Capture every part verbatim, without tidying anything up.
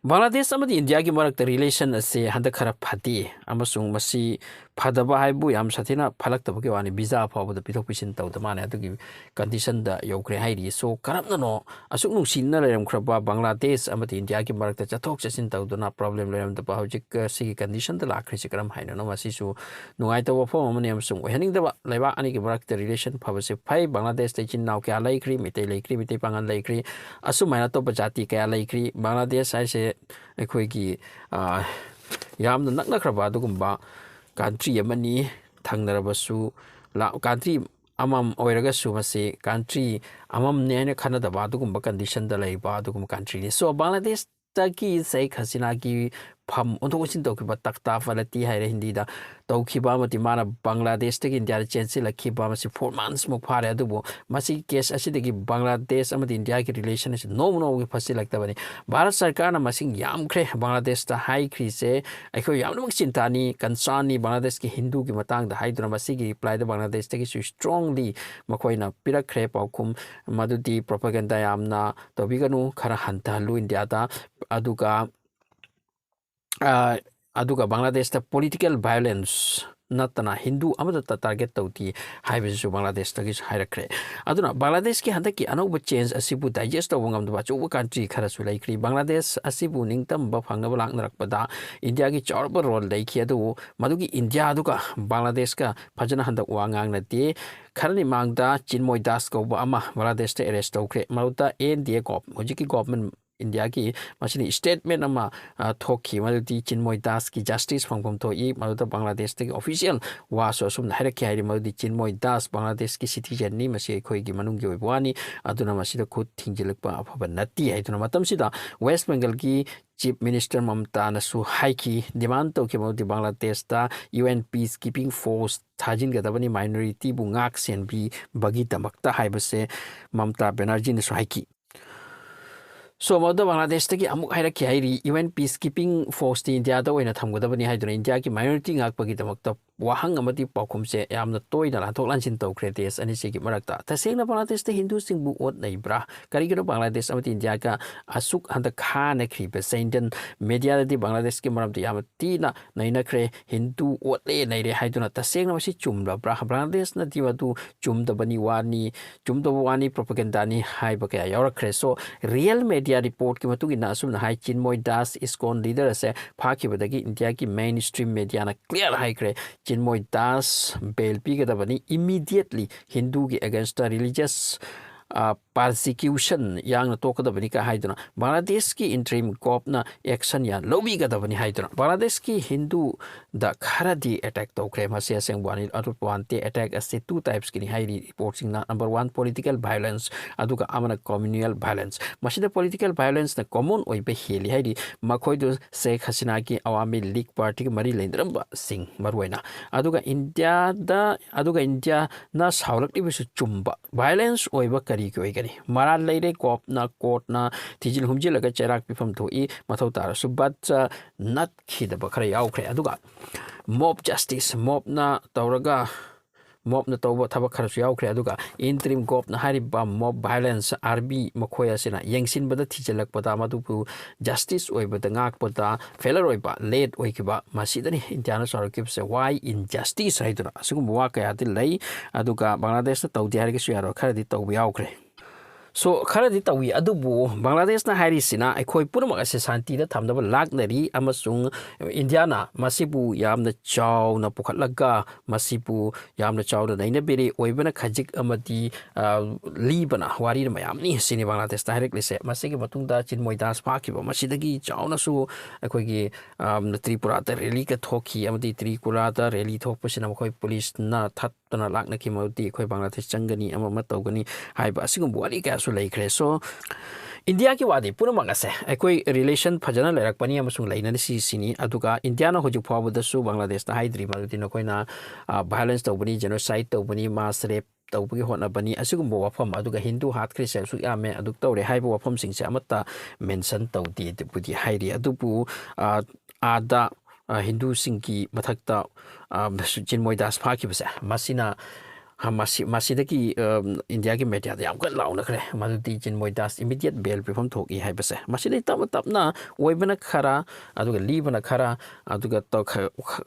ꯕꯪꯒ꯭ꯂꯥꯗꯦꯁ ꯑꯃꯗꯤ ꯏꯟꯗꯤꯌꯥꯒꯤ ꯃꯔꯛꯇ relation ꯑꯁꯦ ꯍꯟꯗꯛ ꯈꯔ ꯐꯗꯦ, ꯑꯃꯁꯨꯡ ꯃꯁꯤ ꯐꯗꯕ ꯍꯥꯏꯕꯨ ꯌꯥꯝ ꯁꯥꯊꯤꯅ ꯐꯠꯂꯛꯇꯕꯒꯤ ꯋꯥꯅꯤ, visa ꯐꯥꯎꯕꯗ ꯄꯤꯊꯣꯛ ꯄꯤꯁꯤꯟ ꯇꯧꯗ ꯃꯥꯅꯦ꯫ ꯑꯗꯨꯒꯤ conditionꯗ ꯌꯧꯈ꯭ꯔꯦ ꯍꯥꯏꯔꯤ꯫ So, ꯀꯔꯝꯅꯅꯣ ꯑꯁꯨꯛ ꯅꯨꯡꯁꯤꯅ ꯂꯩꯔꯝꯈ꯭ꯔꯕ ꯕꯪꯒ꯭ꯂꯥꯗꯦꯁ ꯑꯃꯗꯤ ꯏꯟꯗꯤꯌꯥꯒꯤ ꯃꯔꯛꯇ ꯆꯠꯊꯣꯛ ꯆꯠꯁꯤꯟ ꯇꯧꯗꯨꯅ problem ꯂꯩꯔꯝꯗꯕ ꯍꯧꯖꯤꯛ, ꯑ, ꯁꯤꯒꯤ conditionꯗ ꯂꯥꯛꯈ꯭ꯔꯤꯁꯤ ꯀꯔꯝ ꯍꯥꯏꯅꯅꯣ? ꯃꯁꯤꯁꯨ ꯅꯨꯡꯉꯥꯏꯇꯕ ꯋꯥꯐꯝ ꯑꯃꯅꯤ, ꯑꯃꯁꯨꯡ ꯑꯣꯏꯍꯟꯅꯤꯡꯗꯕ꯫ ꯂꯩꯕꯥꯛ ꯑꯅꯤꯒꯤ ꯃꯔꯛꯇ relation ꯐꯕꯁꯦ ꯐꯩ꯫ ꯕꯪꯒ꯭ꯂꯥꯗꯦꯁꯇ ꯏꯆꯤꯟ ꯏꯅꯥꯎ ꯀꯌꯥ ꯂꯩꯈ꯭ꯔꯤ, ꯃꯩꯇꯩ ꯂꯩꯈ꯭ꯔꯤ, ꯃꯩꯇꯩ ꯄꯥꯉꯜ ꯂꯩꯈ꯭ꯔꯤ, ꯑꯁꯨꯃꯥꯏꯅ ꯑꯇꯣꯞꯄ ꯖꯥꯇꯤ ꯀꯌꯥ ꯂꯩꯈ꯭ꯔꯤ꯫ ꯕꯪꯒ꯭ꯂꯥꯗꯦꯁ ꯍꯥꯏꯁꯦ ꯑꯩꯈꯣꯏꯒꯤ, ꯑ, ꯌꯥꯝꯅ ꯅꯛꯅꯈ꯭ꯔꯕ ꯑꯗꯨꯒꯨꯝꯕ country ꯑꯃꯅꯤ꯫ ꯊꯪꯅꯔꯕꯁꯨ ꯂꯥ-, country ꯑꯃꯃꯝ ꯑꯣꯏꯔꯒꯁꯨ ꯃꯁꯤ country ꯑꯃꯃꯝꯅꯤ ꯍꯥꯏꯅ ꯈꯟꯅꯗꯕ ꯑꯗꯨꯒꯨꯝꯕ conditionꯗ ꯂꯩꯕ ꯑꯗꯨꯒꯨꯝꯕ countryꯅꯤ꯫ So, ꯕꯪꯒ꯭ꯂꯥꯗꯦꯁꯇꯒꯤ ꯁꯦꯈ ꯍꯁꯤꯅꯥꯒꯤ ꯐꯝ ꯑꯣꯟꯊꯣꯛ ꯑꯣꯟꯁꯤꯟ ꯇꯧꯈꯤꯕ, ꯇꯛꯇꯥ ꯐꯂꯇꯤ ꯍꯥꯏꯔꯦ ꯍꯤꯟꯗꯤꯗ, ꯇꯧꯈꯤꯕ ꯑꯃꯗꯤ ꯃꯥꯅ ꯕꯪꯒ꯭ꯂꯥꯗꯦꯁꯇꯒꯤ ꯏꯟꯗꯤꯌꯥꯗ ꯆꯦꯟꯁꯤꯜꯂꯛꯈꯤꯕ, ꯃꯁꯤ four months ꯃꯨꯛ ꯐꯥꯔꯦ꯫ ꯑꯗꯨꯕꯨ ꯃꯁꯤꯒꯤ case ꯑꯁꯤꯗꯒꯤ ꯕꯪꯒ꯭ꯂꯥꯗꯦꯁ ꯑꯃꯗꯤ ꯏꯟꯗꯤꯌꯥꯒꯤ relation ꯑꯁꯤ ꯅꯣꯡꯃ ꯅꯣꯡꯃꯒꯤ ꯐꯠꯁꯤꯜꯂꯛꯇꯕꯅꯤ꯫ ꯚꯥꯔꯠ ꯁꯔꯀꯥꯔꯅ ꯃꯁꯤꯡ ꯌꯥꯝꯈ꯭ꯔꯦ ꯕꯪꯒ꯭ꯂꯥꯗꯦꯁꯇ ꯍꯥꯏꯈ꯭ꯔꯤꯁꯦ ꯑꯩꯈꯣꯏ ꯌꯥꯝꯅꯃꯛ ꯆꯤꯟꯇꯥꯅꯤ, concernꯅꯤ꯫ ꯕꯪꯒ꯭ꯂꯥꯗꯦꯁꯀꯤ ꯍꯤꯟꯗꯨꯒꯤ ꯃꯇꯥꯡꯗ ꯍꯥꯏꯗꯨꯅ ꯃꯁꯤꯒꯤ replyꯗ ꯕꯪꯒ꯭ꯂꯥꯗꯦꯁꯇꯒꯤꯁꯨ strongly ꯃꯈꯣꯏꯅ ꯄꯤꯔꯛꯈ꯭ꯔꯦ ꯄꯥꯎꯈꯨꯝ, ꯃꯗꯨꯗꯤ propaganda ꯌꯥꯝꯅ ꯇꯧꯕꯤꯒꯅꯨ, ꯈꯔ ꯍꯟꯊꯍꯜꯂꯨ ꯏꯟꯗꯤꯌꯥꯗ, ꯑꯗꯨꯒ, ꯑ, ꯑꯗꯨꯒ ꯕꯪꯒ꯭ꯂꯥꯗꯦꯁꯇ political violence ꯅꯠꯇꯅ ꯍꯤꯟꯗꯨ ꯑꯃꯠꯇ target ꯇꯧꯗꯦ ꯍꯥꯏꯕꯁꯤꯁꯨ ꯕꯪꯒ꯭ꯂꯥꯗꯦꯁꯇꯒꯤꯁꯨ ꯍꯥꯏꯔꯛꯈ꯭ꯔꯦ꯫ ꯑꯗꯨꯅ ꯕꯪꯒ꯭ꯂꯥꯗꯦꯁꯀꯤ ꯍꯟꯗꯛꯀꯤ ꯑꯅꯧꯕ change ꯑꯁꯤꯕꯨ digest ꯇꯧꯕ ꯉꯝꯗꯕ ꯑꯆꯧꯕ country ꯈꯔꯁꯨ ꯂꯩꯈ꯭ꯔꯤ꯫ ꯕꯪꯒ꯭ꯂꯥꯗꯦꯁ ꯑꯁꯤꯕꯨ ꯅꯤꯡꯇꯝꯕ ꯐꯪꯅꯕ ꯂꯥꯛꯅꯔꯛꯄꯗ ꯏꯟꯗꯤꯌꯥꯒꯤ ꯆꯥꯎꯔꯕ role ꯂꯩꯈꯤ, ꯑꯗꯨꯕꯨ ꯃꯗꯨꯒꯤ ꯏꯟꯗꯤꯌꯥꯗꯨꯒ ꯕꯪꯒ꯭ꯂꯥꯗꯦꯁꯀ ꯐꯖꯅ ꯍꯟꯗꯛ ꯋꯥ ꯉꯥꯡꯅꯗꯦ꯫ ꯈꯔꯅꯤ ꯃꯥꯡꯗ ꯆꯤꯟꯃꯣꯏ ꯗꯥꯁ ꯀꯧꯕ ꯑꯃ ꯕꯪꯒ꯭ꯂꯥꯗꯦꯁꯇ arrest ꯇꯧꯈ꯭ꯔꯦ꯫ ꯃꯗꯨꯗ A N D A gov-, ꯍꯧꯖꯤꯛꯀꯤ government ꯏꯟꯗꯤꯌꯥꯒꯤ ꯃꯁꯤꯅ statement ꯑꯃ, ꯑ, ꯊꯣꯛꯈꯤ꯫ ꯃꯗꯨꯗꯤ ꯆꯤꯟꯃꯣꯏ ꯗꯥꯁꯀꯤ justice ꯐꯪꯐꯝ ꯊꯣꯛꯏ꯫ ꯃꯗꯨꯗ ꯕꯪꯒ꯭ꯂꯥꯗꯦꯁꯇꯒꯤ official ꯋꯥꯁꯨ ꯑꯁꯨꯝꯅ ꯍꯥꯏꯔꯛꯈꯤ ꯍꯥꯏꯔꯤ, ꯃꯗꯨꯗꯤ ꯆꯤꯟꯃꯣꯏ ꯗꯥꯁ ꯕꯪꯒ꯭ꯂꯥꯗꯦꯁꯀꯤ citizenꯅꯤ, ꯃꯁꯤ ꯑꯩꯈꯣꯏꯒꯤ ꯃꯅꯨꯡꯒꯤ ꯑꯣꯏꯕ ꯋꯥꯅꯤ, ꯑꯗꯨꯅ ꯃꯁꯤꯗ ꯈꯨꯠ ꯊꯤꯡꯖꯤꯜꯂꯛꯄ ꯑꯐꯕ ꯅꯠꯇꯦ ꯍꯥꯏꯗꯨꯅ꯫ ꯃꯇꯝꯁꯤꯗ ꯋꯦꯁ ꯕꯦꯡꯒꯜꯒꯤ Chief Minister ꯃꯝꯇꯥꯅꯁꯨ ꯍꯥꯏꯈꯤ, demand ꯇꯧꯈꯤ, ꯃꯗꯨꯗꯤ ꯕꯪꯒ꯭ꯂꯥꯗꯦꯁꯇ U N peacekeeping force ꯊꯥꯖꯤꯟꯒꯗꯕꯅꯤ, minorityꯕꯨ ꯉꯥꯛ ꯁꯦꯟꯕꯤꯕꯒꯤꯗꯃꯛꯇ ꯍꯥꯏꯕꯁꯦ ꯃꯝꯇꯥ ꯕꯦꯅꯔꯖꯤꯅꯁꯨ ꯍꯥꯏꯈꯤ꯫ ꯁꯣ, ꯃꯗꯨꯗ ꯕꯪꯒ꯭ꯂꯥꯗꯦꯁꯇꯒꯤ ꯑꯃꯨꯛ ꯍꯥꯏꯔꯛꯈꯤ ꯍꯥꯏꯔꯤ, "UN peacekeeping forceꯇꯤ ꯏꯟꯗꯤꯌꯥꯗ ꯑꯣꯏꯅ ꯊꯝꯒꯗꯕꯅꯤ" ꯍꯥꯏꯗꯨꯅ ꯏꯟꯗꯤꯌꯥꯒꯤ minority ꯉꯥꯛꯄꯒꯤꯗꯃꯛꯇ ꯋꯥꯍꯪ ꯑꯃꯗꯤ ꯄꯥꯎꯈꯨꯝꯁꯦ ꯌꯥꯝꯅ ꯇꯣꯏꯅ ꯂꯥꯟꯊꯣꯛ ꯂꯥꯟꯁꯤꯟ ꯇꯧꯈ꯭ꯔꯦ ꯗꯦꯁ ꯑꯅꯤꯁꯤꯒꯤ ꯃꯔꯛꯇ꯫ ꯇꯁꯦꯡꯅ ꯕꯪꯒ꯭ꯂꯥꯗꯦꯁꯇ ꯍꯤꯟꯗꯨꯁꯤꯡꯕꯨ ꯑꯣꯠ ꯅꯩꯕ꯭ꯔꯥ? ꯀꯔꯤꯒꯤꯅꯣ ꯕꯪꯒ꯭ꯂꯥꯗꯦꯁ ꯑꯃꯗꯤ ꯏꯟꯗꯤꯌꯥꯒ ꯑꯁꯨꯛ ꯍꯟꯗꯛ ꯈꯥꯅꯈ꯭ꯔꯤꯕꯁꯦ? Indian mediaꯗꯗꯤ ꯕꯪꯒ꯭ꯂꯥꯗꯦꯁꯀꯤ ꯃꯔꯝꯗ ꯌꯥꯝꯅ ꯊꯤꯅ ꯅꯩꯅꯈ꯭ꯔꯦ, ꯍꯤꯟꯗꯨ ꯑꯣꯠꯂꯦ ꯅꯩꯔꯦ ꯍꯥꯏꯗꯨꯅ꯫ ꯇꯁꯦꯡꯅ ꯃꯁꯤ ꯆꯨꯝꯂꯕ꯭ꯔꯥ? ꯕꯪꯒ꯭ꯂꯥꯗꯦꯁꯅꯗꯤ ꯃꯗꯨ ꯆꯨꯝꯗꯕꯅꯤ, ꯋꯥꯅꯤ, ꯆꯨꯝꯗꯕ ꯋꯥꯅꯤ, propagandaꯅꯤ ꯍꯥꯏꯕ ꯀꯌꯥ ꯌꯥꯎꯔꯛꯈ꯭ꯔꯦ꯫ ꯁꯣ, real media reportꯀꯤ ꯃꯇꯨꯡ ꯏꯟꯅ ꯑꯁꯨꯝꯅ ꯍꯥꯏ, ꯆꯤꯟꯃꯣꯏ ꯗꯥꯁ, ꯏꯁꯀꯣꯟ leader ꯑꯁꯦ ꯐꯥꯈꯤꯕꯗꯒꯤ ꯏꯟꯗꯤꯌꯥꯒꯤ main stream mediaꯅ clear ꯍꯥꯏꯈ꯭ꯔꯦ, ꯆꯤꯟꯃꯣꯏ ꯗꯥꯁ bail ꯄꯤꯒꯗꯕꯅꯤ, immediately ꯍꯤꯟꯗꯨꯒꯤ againstꯇ religious, ꯑ, persecution ꯌꯥꯡꯅ ꯇꯣꯛꯀꯗꯕꯅꯤ ꯀ ꯍꯥꯏꯗꯨꯅ꯫ ꯕꯪꯒ꯭ꯂꯥꯗꯦꯁꯀꯤ interim governorꯅ action ꯌꯥꯝ ꯂꯧꯕꯤꯒꯗꯕꯅꯤ ꯍꯥꯏꯗꯨꯅ꯫ ꯕꯪꯒ꯭ꯂꯥꯗꯦꯁꯀꯤ ꯍꯤꯟꯗꯨꯗ ꯈꯔꯗꯤ attack ꯇꯧꯈ꯭ꯔꯦ꯫ ꯃꯁꯤ ꯑꯁꯦꯡꯕ ꯋꯥꯅꯤ, ꯑꯇꯣꯞꯄ ꯋꯥ ꯅꯠꯇꯦ꯫ Attack ꯑꯁꯤ two typesꯀꯤꯅꯤ ꯍꯥꯏꯔꯤ reportꯁꯤꯡꯅ꯫ Number one, political violence, ꯑꯗꯨꯒ ꯑꯃꯅ communal violence꯫ ꯃꯁꯤꯗ political violenceꯅ common ꯑꯣꯏꯕ ꯍꯦꯜꯂꯤ ꯍꯥꯏꯔꯤ꯫ ꯃꯈꯣꯏꯗꯨ ꯁꯦꯈ ꯍꯁꯤꯅꯥꯒꯤ ꯑꯋꯥꯃꯤ ꯂꯤꯒ ꯄꯥꯔꯇꯤꯒ ꯃꯔꯤ ꯂꯩꯅꯔꯝꯕꯁꯤꯡ ꯃꯔꯨꯑꯣꯏꯅ꯫ ꯑꯗꯨꯒ ꯏꯟꯗꯤꯌꯥꯗ, ꯑꯗꯨꯒ ꯏꯟꯗꯤꯌꯥꯅ ꯁꯥꯎꯔꯛꯂꯤꯕꯁꯨ ꯆꯨꯝꯕ꯫ Violence ꯑꯣꯏꯕ ꯀꯔꯤꯒꯤ ꯑꯣꯏꯒꯅꯤ? ꯃꯔꯥꯜ ꯂꯩꯔꯦ, ꯒꯣꯞꯅ, ꯀꯣꯔꯠꯅ ꯊꯤꯖꯤꯜ ꯍꯨꯝꯖꯤꯜꯂꯒ ꯆꯩꯔꯥꯛ ꯄꯤꯐꯝ ꯊꯣꯛꯏ, ꯃꯊꯧ ꯇꯥꯔꯁꯨ꯫ But, ꯑ, ꯅꯠꯈꯤꯗꯕ ꯈꯔ ꯌꯥꯎꯈ꯭ꯔꯦ꯫ ꯑꯗꯨꯒ mob justice, mobꯅ ꯇꯧꯔꯒ, mobꯅ ꯇꯧꯕ ꯊꯕꯛ ꯈꯔꯁꯨ ꯌꯥꯎꯈ꯭ꯔꯦ꯫ ꯑꯗꯨꯒ interim governorꯅ ꯍꯥꯏꯔꯤꯕ mob violence, army ꯃꯈꯣꯏ ꯑꯁꯤꯅ ꯌꯦꯡꯁꯤꯟꯕꯗ, ꯊꯤꯖꯤꯜꯂꯛꯄꯗ, ꯃꯗꯨꯕꯨ justice ꯑꯣꯏꯕꯗ ꯉꯥꯛꯄꯗ failure ꯑꯣꯏꯕ, late ꯑꯣꯏꯈꯤꯕ, ꯃꯁꯤꯗꯅꯤ ꯏꯟꯗꯤꯌꯥꯅ ꯁꯥꯎꯔꯛꯈꯤꯕꯁꯦ꯫ Why injustice ꯍꯥꯏꯗꯨꯅ ꯑꯁꯤꯒꯨꯝꯕ ꯋꯥ ꯀꯌꯥꯗꯤ ꯂꯩ꯫ ꯑꯗꯨꯒ ꯕꯪꯒ꯭ꯂꯥꯗꯦꯁꯅ ꯇꯧꯗꯦ ꯍꯥꯏꯔꯒꯁꯨ ꯌꯥꯔꯣꯏ, ꯈꯔꯗꯤ ꯇꯧꯕ ꯌꯥꯎꯈ꯭ꯔꯦ꯫ ꯁꯣ, ꯈꯔꯗꯤ ꯇꯧꯏ, ꯑꯗꯨꯕꯨ ꯕꯪꯒ꯭ꯂꯥꯗꯦꯁꯅ ꯍꯥꯏꯔꯤꯁꯤꯅ ꯑꯩꯈꯣꯏ ꯄꯨꯝꯅꯃꯛ ꯑꯁꯦ ꯁꯥꯟꯇꯤꯗ ꯊꯝꯅꯕ ꯂꯥꯛꯅꯔꯤ ꯑꯃꯁꯨꯡ ꯏꯟꯗꯤꯌꯥꯅ ꯃꯁꯤꯕꯨ ꯌꯥꯝꯅ ꯆꯥꯎꯅ ꯄꯨꯈꯠꯂꯒ ꯃꯁꯤꯕꯨ ꯌꯥꯝꯅ ꯆꯥꯎꯅ ꯅꯩꯅꯕꯤꯔꯤ꯫ ꯑꯣꯏꯕꯅ ꯈꯖꯤꯛ ꯑꯃꯗꯤ, ꯑ, ꯂꯤꯕꯅ ꯋꯥꯔꯤꯅ ꯃꯌꯥꯝꯅꯤ ꯁꯤꯅꯤ ꯕꯪꯒ꯭ꯂꯥꯗꯦꯁꯇ ꯍꯥꯏꯔꯛꯂꯤꯁꯦ꯫ ꯃꯁꯤꯒꯤ ꯃꯇꯨꯡꯗ ꯆꯤꯟꯃꯣꯏ ꯗꯥꯁ ꯐꯥꯈꯤꯕ, ꯃꯁꯤꯗꯒꯤ ꯆꯥꯎꯅꯁꯨ ꯑꯩꯈꯣꯏꯒꯤ, ꯑꯝ, ꯇ꯭ꯔꯤꯄꯨꯔꯥꯗ rallyꯒ ꯊꯣꯛꯈꯤ ꯑꯃꯗꯤ ꯇ꯭ꯔꯤꯄꯨꯔꯥꯗ rally ꯊꯣꯛꯄꯁꯤꯅ ꯃꯈꯣꯏ ꯄꯨꯂꯤꯁꯅ ꯊꯠ ꯇꯅ ꯂꯥꯛꯅꯈꯤ꯫ ꯃꯗꯨꯗꯤ ꯑꯩꯈꯣꯏ ꯕꯪꯒ꯭ꯂꯥꯗꯦꯁ ꯆꯪꯒꯅꯤ, ꯑꯃ ꯑꯃ ꯇꯧꯒꯅꯤ ꯍꯥꯏꯕ ꯑꯁꯤꯒꯨꯝꯕ ꯋꯥꯔꯤ ꯀꯌꯥꯁꯨ ꯂꯩꯈ꯭ꯔꯦ꯫ ꯁꯣ, ꯏꯟꯗꯤꯌꯥꯒꯤ ꯋꯥꯗꯤ ꯄꯨꯝꯅꯃꯛ ꯑꯁꯦ ꯑꯩꯈꯣꯏ ꯔꯤꯂꯦꯁꯟ ꯐꯖꯅ ꯂꯩꯔꯛꯄꯅꯤ ꯑꯃꯁꯨꯡ ꯂꯩꯅꯔꯤꯁꯤꯅꯤ꯫ ꯑꯗꯨꯒ ꯏꯟꯗꯤꯌꯥꯅ ꯍꯧꯖꯤꯛ ꯐꯥꯎꯕꯗꯁꯨ ꯕꯪꯒ꯭ꯂꯥꯗꯦꯁꯇ ꯍꯥꯏꯗ꯭ꯔꯤ ꯃꯗꯨꯗꯤ ꯅꯈꯣꯏꯅ ꯚꯥꯏꯑꯣꯂꯦꯟꯁ ꯇꯧꯕꯅꯤ, ꯖꯦꯅꯣꯁꯥꯏꯠ ꯇꯧꯕꯅꯤ, ꯃꯥꯁ ꯔꯦꯞ ꯇꯧꯕꯒꯤ ꯍꯣꯠꯅꯕꯅꯤ, ꯑꯁꯤꯒꯨꯝꯕ ꯋꯥꯐꯝ, ꯑꯗꯨꯒ ꯍꯤꯟꯗꯨ ꯍꯥꯠꯈ꯭ꯔꯤꯁꯦ ꯑꯁꯨꯛ ꯌꯥꯝꯃꯦ, ꯑꯗꯨꯛ ꯇꯧꯔꯦ ꯍꯥꯏꯕ ꯋꯥꯐꯝꯁꯤꯡꯁꯦ ꯑꯃꯠꯇ ꯃꯦꯟꯁꯟ ꯇꯧꯗꯦꯕꯨꯗꯤ ꯍꯥꯏꯔꯤ꯫ ꯑꯗꯨꯕꯨ ꯑꯥꯗ ꯍꯤꯟꯗꯨꯁꯤꯡꯒꯤ ꯃꯊꯛꯇ ꯆꯤꯟꯃꯣꯏ ꯗꯥꯁ ꯐꯥꯈꯤꯕꯁꯦ, ꯃꯁꯤꯅ ꯃꯁꯤ ꯃꯁꯤꯗꯒꯤ ꯏꯟꯗꯤꯌꯥꯒꯤ ꯃꯦꯗꯤꯌꯥꯗ ꯌꯥꯝ ꯀꯟꯅ ꯂꯥꯎꯅꯈ꯭ꯔꯦ ꯃꯗꯨꯗꯤ ꯆꯤꯟꯃꯣꯏ ꯗꯥꯁ ꯏꯃꯤꯗꯤꯌꯦꯠ ꯕꯦꯜ ꯄꯤꯐꯝ ꯊꯣꯛꯏ ꯍꯥꯏꯕꯁꯦ꯫ ꯃꯁꯤꯗꯤ ꯇꯞꯅ ꯇꯞꯅ, ꯑꯣꯏꯕꯅ ꯈꯔ, ꯑꯗꯨꯒ ꯂꯤꯕꯅ ꯈꯔ, ꯑꯗꯨꯒ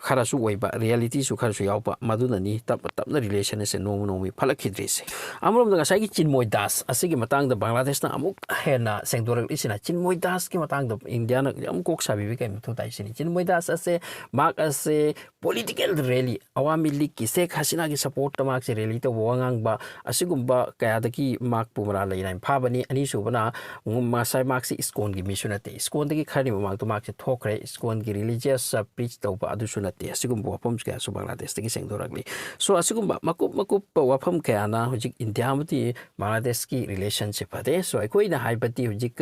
ꯈꯔꯁꯨ ꯑꯣꯏꯕ, ꯔꯤꯌꯦꯂꯤꯇꯤꯁꯨ ꯈꯔꯁꯨ ꯌꯥꯎꯕ, ꯃꯗꯨꯅꯅꯤ ꯇꯞꯅ ꯇꯞꯅ ꯔꯤꯂꯦꯁꯟ ꯑꯁꯦ ꯅꯣꯡꯃ ꯅꯣꯡꯃꯒꯤ ꯐꯠꯂꯛꯈꯤꯗ꯭ꯔꯤꯁꯦ꯫ ꯑꯃꯔꯣꯝꯗ ꯉꯁꯥꯏꯒꯤ ꯆꯤꯟꯃꯣꯏ ꯗꯥꯁ ꯑꯁꯤꯒꯤ ꯃꯇꯥꯡꯗ ꯕꯪꯒ꯭ꯂꯥꯗꯦꯁꯅ ꯑꯃꯨꯛ ꯍꯦꯟꯅ ꯁꯦꯡꯗꯣꯔꯛꯂꯤꯁꯤꯅ, ꯆꯤꯟꯃꯣꯏ ꯗꯥꯁꯀꯤ ꯃꯇꯥꯡꯗ ꯏꯟꯗꯤꯌꯥꯅ ꯌꯥꯝ ꯀꯣꯛ ꯁꯥꯕꯤꯕ ꯀꯩ ꯃꯊꯧ ꯇꯥꯏ ꯁꯤꯅꯤ꯫ ꯆꯤꯟꯃꯣꯏ ꯗꯥꯁ ꯑꯁꯦ, ꯃꯍꯥꯛ ꯑꯁꯦ ꯄꯣꯂꯤꯇꯤꯀꯦꯜ ꯔꯦꯂꯤ, ꯑꯋꯥꯃꯤ ꯂꯤꯒꯀꯤ ꯁꯦꯈ ꯍꯁꯤꯅꯥꯒꯤ ꯁꯄꯣꯔꯠꯇ ꯃꯍꯥꯛꯁꯦ ꯔꯦꯂꯤ ꯇꯧꯕ, ꯋꯥ ꯉꯥꯡꯕ, ꯑꯁꯤꯒꯨꯝꯕ ꯀꯌꯥꯗꯒꯤ ꯃꯍꯥꯛꯄꯨ ꯃꯔꯥꯜ ꯂꯩꯅ ꯐꯥꯕꯅꯤ꯫ ꯑꯅꯤꯁꯨꯕꯅ, ꯉꯁꯥꯏ ꯃꯍꯥꯛꯁꯤ ꯏꯁꯀꯣꯟꯒꯤ ꯃꯤꯁꯨ ꯅꯠꯇꯦ, ꯏꯁꯀꯣꯟꯗꯒꯤ ꯈꯔꯅꯤ ꯃꯃꯥꯡꯗ ꯃꯍꯥꯛꯁꯦ ꯊꯣꯛꯈ꯭ꯔꯦ, ꯏꯁꯀꯣꯟꯒꯤ ꯔꯤꯂꯤꯖꯤꯌꯁ ꯄ꯭ꯔꯤꯆ ꯇꯧꯕ ꯑꯗꯨꯁꯨ ꯅꯠꯇꯦ꯫ ꯑꯁꯤꯒꯨꯝꯕ ꯋꯥꯐꯝ ꯀꯌꯥꯁꯨ ꯕꯪꯒ꯭ꯂꯥꯗꯦꯁꯇꯒꯤ ꯁꯦꯡꯗꯣꯔꯛꯂꯤ꯫ So ꯑꯁꯤꯒꯨꯝꯕ ꯃꯀꯨꯞ ꯃꯀꯨꯞꯄ ꯋꯥꯐꯝ ꯀꯌꯥꯅ ꯍꯧꯖꯤꯛ ꯏꯟꯗꯤꯌꯥ ꯑꯃꯗꯤ ꯕꯪꯒ꯭ꯂꯥꯗꯦꯁꯀꯤ ꯔꯤꯂꯦꯁꯟꯁꯤꯞ ꯐꯠꯇꯦ꯫ So ꯑꯩꯈꯣꯏꯅ ꯍꯥꯏꯕꯗꯤ ꯍꯧꯖꯤꯛ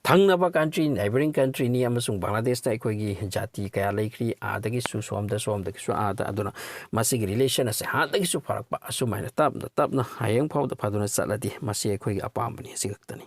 ꯊꯪꯅꯕ ꯀꯟꯇ꯭ꯔꯤ, ꯅꯥꯏꯕꯔꯤꯡ ꯀꯟꯇ꯭ꯔꯤꯅꯤ, ꯑꯃꯁꯨꯡ ꯕꯪꯒ꯭ꯂꯥꯗꯦꯁꯇ ꯑꯩꯈꯣꯏꯒꯤ ꯖꯥꯇꯤ ꯀꯌꯥ ꯂꯩꯈ꯭ꯔꯤ, ꯑꯥꯗꯒꯤꯁꯨ ꯁꯣꯝꯗ, ꯁꯣꯝꯗꯒꯤꯁꯨ ꯑꯥꯗ꯫ ꯑꯗꯨꯅ ꯃꯁꯤꯒꯤ ꯔꯤꯂꯦꯁꯟ ꯑꯁꯦ ꯍꯥꯟꯅꯗꯒꯤꯁꯨ ꯐꯔꯛꯄ, ꯑꯁꯨꯃꯥꯏꯅ ꯇꯞꯅ ꯇꯞꯅ ꯍꯌꯦꯡ ꯐꯥꯎꯗ ꯐꯗꯨꯅ ꯆꯠꯂꯗꯤ ꯃꯁꯤ ꯑꯩꯈꯣꯏꯒꯤ ꯑꯄꯥꯝꯕꯅꯤ꯫ ꯑꯁꯤ ꯈꯛꯇꯅꯤ꯫